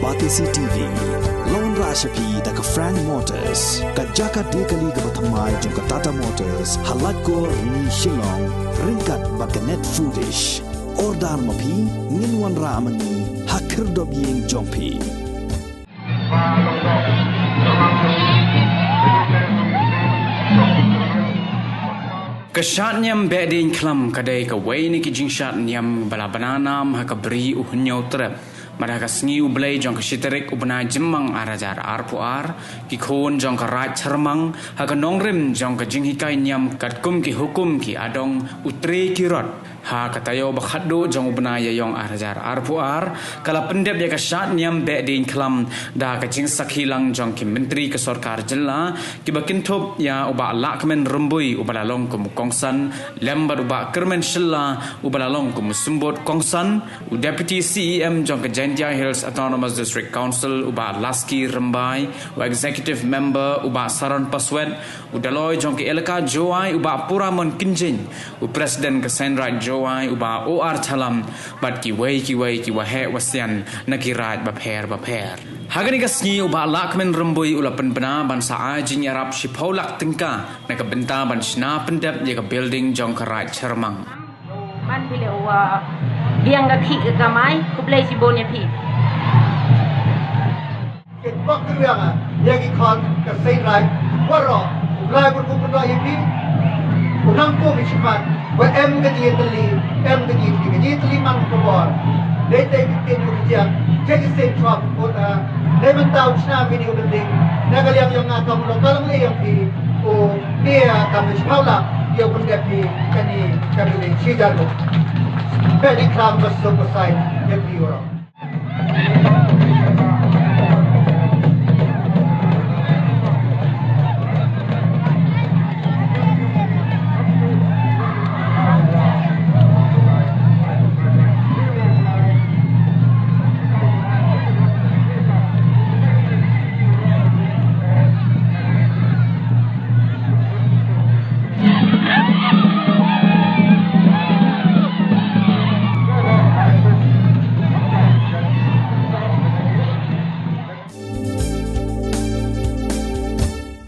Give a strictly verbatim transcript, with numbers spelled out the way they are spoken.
Batesi T V. Long ra sha phi da ka Frank Motors, ka jaka de kali kaba thymmai jong ka Tata Motors, ha Laitkor Rni Shillong, ryngkat bad ka Net Foodish. Order ma phi, ngin wanrah ma ngi ha khyrdop ïing jong phi. Ka shad niam Behdeiñkhlam ka dei kawei na ki jingshad niam ba la bna nam ha ka Bri u Hynñiewtrep. Bad ha ka sngi U Blei jong ka shi tarik u bnai Jymmang ar hajar arphew ar, ki khun jong ka Raid Chyrmang, ha ka nongrim jong ka jinghikai niam katkum ki hukum ki adong, u Tre Kirot, ha ka taïew ba khatduh jong u bnai Ïaïong ar hajar arphew ar, ka la pyndep ïa ka shad niam Behdeiñkhlam da ka jingsakhi lang jong ki myntri ka sorkar jylla, kiba kynthup ïa u Bah Lahkmen Rymbui uba la long kum u kongsan, lem bad u Bah Kyrmen Shylla uba la long kum u symbud kongsan, u Deputy C E M jong ka Jaintia Hills Autonomous District Council u Bah Laski Rymbai, u Executive Member u Bah Saron Paswet, u Daloi jong ka Elaka Jowai u Bah Puramon Kynjing, u President ka Seiñ Raid Jowai u Bah O R Chalam, bad kiwei kiwei ki waheh wasian na ki raid bapher bapher. Ha kane ka sngi u Bah Lahkmen Rymbui u la pynbna ban sa ai jingïarap shiphew lak tyngka na ka bynta ban shna pyndep ïa ka building jong ka Raid Chyrmang. Man phi leh u, uh, biang ka khih ka kamai, khublei shibun ïa phi. Ki bok ki riang, ïa ki khon ka Seiñ Raid, waroh, u Blai un kyrkhu ïa phi, u nang kum ki shimat, ba em ka jingïatylli, em ka jingïatylli, ka jingïatylli man ka bor. Dei te ki ktien u jia, te ki seiñ chwa put, uh, dei mynta u shna video building, na ka liang jong nga kam lo ka long ïa phi, u pia kam shiphew lak, ïa u pyndep phi, kane ka building shi jar. Behdeiñkhlam ba suk ba sai, ïa